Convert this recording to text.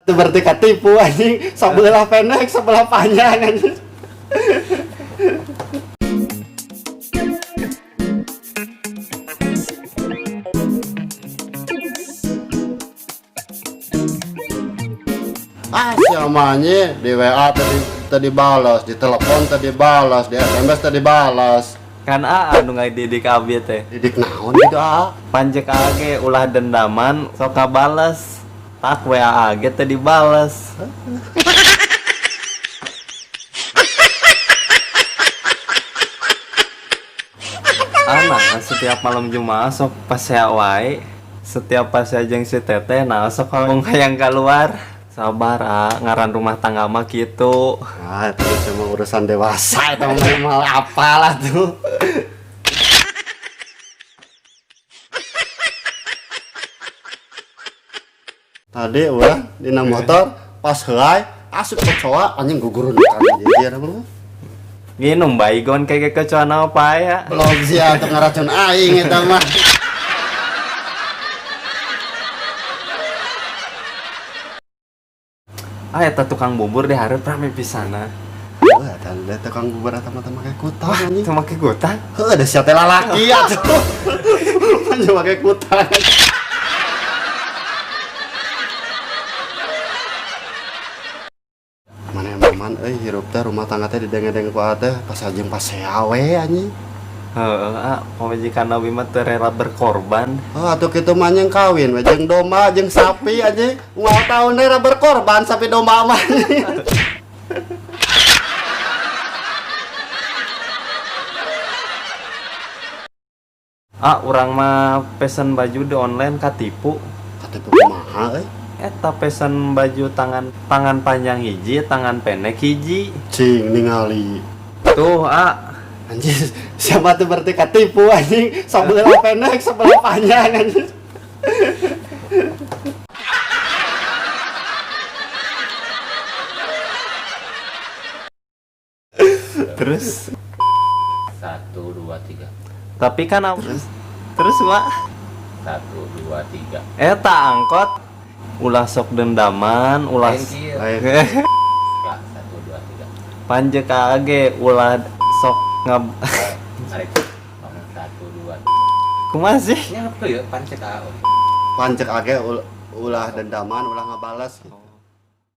Itu berarti ketipu anjing, sebelah pendek, sebelah panjang anjing. Ah, siapa anjing di WA tadi tadi balas, di telepon tadi balas, di SMS tadi balas. Kan aa nu ngadidik abi teh. Didik naon gitu ah? Pancek age ulah dendaman sok kabales. Tak WA age teh dibales. Ana setiap malam Jumat sok pasea wae. Setiap pasea jeung si teteh nah sok ngomong hayang keluar. Sabar ah, ngaran rumah tangga mah kitu. Ah, itu cuma urusan dewasa itu mah apalah tuh. Tadi ulah dina motor pas heulai asup kecoa anjing gugurun kan jadi ada belum? Nginum baygon kayak kecoa apa ya? Belum sia untuk ngeracun aing eta mah. Ah, eta tukang bubur di hareup rame pisana. Wah, tadi ada tukang bubur eta mah teh make kutang anjing. Teu make kutang. Heuh, ada sia teh lalaki atuh. Anjing make kutang. Mana maman euy hirup teh rumah tangga teh didenge-denge ku teh pas anjing pasea we anjing. Heeh, ah, pamajikan abi mah teu rela berkorban. Oh, atuh kitu mah anjing kawin we jeung domba jeung sapi anjing. Moal taun rela berkorban sapi domba mah. Ah, urang mah pesen baju di online katipu. Katipu kumaha euy? Eta pesen baju tangan tangan panjang hiji, tangan pendek hiji. Cing ningali. Tuh, ah, Anjing, siapa tuh berarti ketipu anjing? Sebelah pendek, sebelah panjang anjing. Terus 1 2 3. Tapi kan terus Wak, 1 2 3. Eta angkot ulah sok dendaman, ulah Lain kieu. Lain. 1 2 3. Panjek age ulah sok ngab Tarik. 1 2 3. kumaha sih? Ini apa ya? Pancek A. Pancek age ulah dendaman, ulah ngabales.